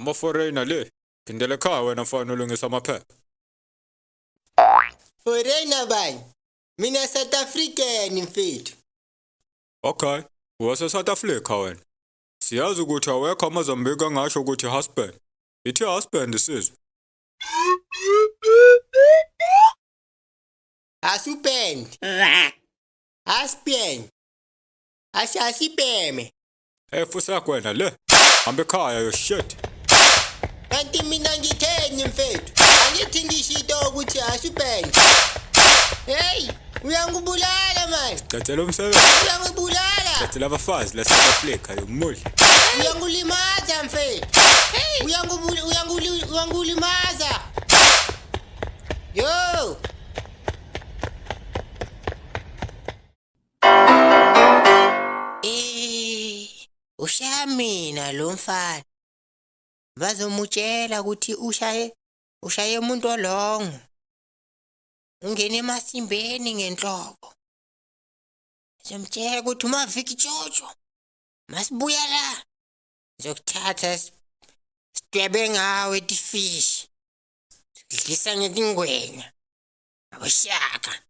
Ama-foreigner le. Phindela ekhaya wena mfana ulungisa amaphepha. Foreigner bani? Mina South African mfethu. Okay, wase South Africa wena. Siyazi ukuthi awekho amaZambiki angasho ukuthi husband. Ithi husband sizwe. Asupend. Aspien. Asasipeme. Hey fusek wena le. Hamba ekhaya yo shit. Kanti mina ngitheni mfethu? Angithi ngishito ukuthi asupend. Hey, uyangibulala manje. Cethela umsebenzi. Uyangibulala. Cethela abafazi la South Africa yomudli. Uyangulimaza mfethu. Uyangubuli uyanguli uyangulimaza. Yo. Eh, ushaya mina lo mfana. Bazomutshela ukuthi ushaye ushaye umuntu olongo. Ungene emasimbeni ngenhloko. Sizomtshela ukuthi umaviki tshotsho. Masibuya la. Ngizokuthatha sidwebe ngawe tifishi. Sidlisa ngetingwenya. Aboshaka.